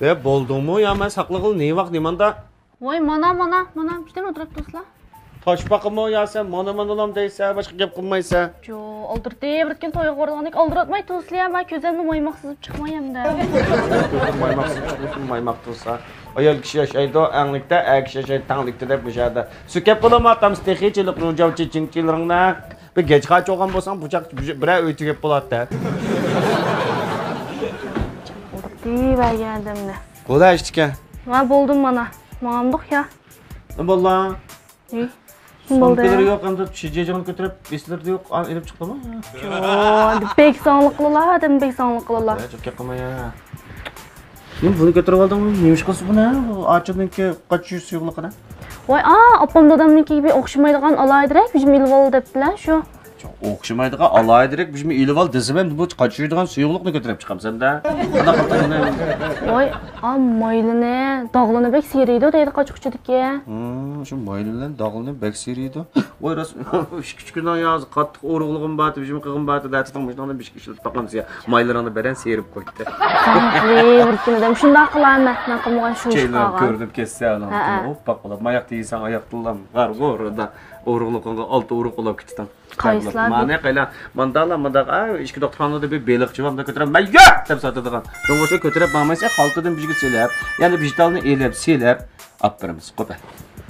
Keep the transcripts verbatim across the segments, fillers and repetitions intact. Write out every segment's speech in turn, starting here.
ئە، بولدۇڭمۇ يا؟ مەن ساقلىغىلى نېمە ۋاق نېماندا؟ ۋاي، مانا، مانا، مانا، بىردەم ئولتۇرۇپ تۇرسىلا. تاشپاقىمۇ يا سەن؟ مانا، مانىلا دەيسەن، باشقا گەپ قىلمايسەن. جو، ئالدىرىتىپ بىر كۈن تويغا بارىدىغاندەك ئالدىراتماي تۇرسىلا يا، مانا كۆزۈمدىن مايماق سىزىپ چىقماي ئەمدى. مايماق سىزىپ چىقمىسۇن، مايماق تۇرسا. ئايال كىشى ياشايدۇ ئەڭلىكتە، ئەر كىشى ياشايدۇ تەڭلىكتە دەپ مۇشۇ يەردە. سۆكەپ بولۇم ئاتام تېخىچىلىق رۇجاۋچى چىڭچىلىرىڭنى. بىر گەجقاچ بولغان بولساڭ، بۇ چاق بىرەر ئۆي تۈگەپ بولاتتى. دېيىۋەرگەندىمنى. بولدى ئىشتىكەن. ۋە بولدۇم مانا. ماڭامدۇق يا. نېمە بولدى؟ ھېي، نېمە بولدى؟ سومكىلىرى يوق، ئەمدى شىجيېجىڭنى كۆتۈرۈپ، بېسىلىرى يوق، ئېلىپ چىقتىمۇ؟ يوق، بەك زاڭلىق قىلىلا، ئادەم بەك زاڭلىق قىلىلا. ھە، چوككە قىلماي يا. نېمە بۇنى كۆتۈرۈپ ئالدىڭمۇ؟ نېمە ئىش قىلسا بۇنى؟ ئاچىنىڭكى قاچا سۇيۇقلۇقىنى. ۋاي، ئا، ئاپام دادامنىڭكىگە بىر ئوخشىمايدىغان ئالاھىدىرەك بىر ئېلىۋال دەپتىلە شۇ. ئوخشىمايدىغان ئالاھىدىرەك بىر ئېلىۋال دېسىمەن، بۇ قاچا سۇيىدىغان سۇيۇقلۇقنى كۆتۈرۈپ چىقامسەن-دە. قانداق قىلدىڭ؟ ۋاي، ئا، مايلىنى، داغلىنى بەك سىيرىيدۇ دەيدۇ قاچا ئۇچىدىكى. ھىم، شۇ مايلىنى، داغلىنى بەك سىيرىيدۇ. ۋاي، راست، ئىككى، ئۈچ كۈندىن يازى قاتتىق ئورۇقلۇقۇم بارتى، بىر نېمە قىلغۇم بارتى دەتتىڭ، مۇشۇنىڭدىن بىر ئىككى ئىشلىتىپ باقامسىز يا؟ مايلىرىڭنى بەرەن سىيرىپ قويدى. سەن بىر كۈن ئادەم شۇنداق قىلارمەن، مەن قىلمىغان شۇ ئىشقا. كۆرۈنۈپ كەتسە، ھە، ھە. ئوپپاق بولۇپ، ماياق دېيسەڭ ئاياقتىنلام غار غۇر، ئورۇقلۇقۇڭغا ئالتە ئورۇق ئۇلاپ كېتىتىڭ. قايسىلار؟ مانا قايلا، ماندالا، مانداق، ئا، ئىچكى دوختۇرخانىدا بىر بېلىقچى بار، مۇنداق كۆتۈرۈپ، «مەن يوق!» دەپ ساتىدىغان. شۇڭا شۇ كۆتۈرۈپ ماڭمايسەن، خالتىدىن بىر يەرگە سېلىپ، يەنە بىژتالنى ئېلىپ، سېلىپ، ئاپىرىمىز، قوپە.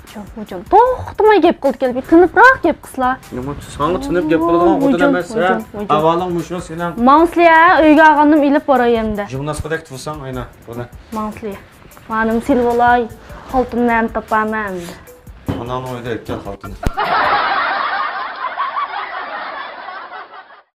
جان، ۋۇجان، توختىماي گەپ قىلىدىكەن، بىر تىنىپراق گەپ قىلسىلا. نېمە، ساڭا تىنىپ گەپ قىلىدىغان خوتۇن ئەمەس، ھە؟ ئەھۋالىڭ مۇشۇ سېنىڭ. ماڭسىلە، ئۆيگە ئالغاندىم ئېلىپ باراي ئەمدى. ژۇڭناسقىدەك تۇرساڭ، ئاينا، بۇنى. ماڭسىلە. مانىمۇ سېلىۋالاي، خالتىمنى ھەم تاپارمەن ئەمدى. ئاناڭنىڭ ئۆيىدە ئەكەل خالتىنى.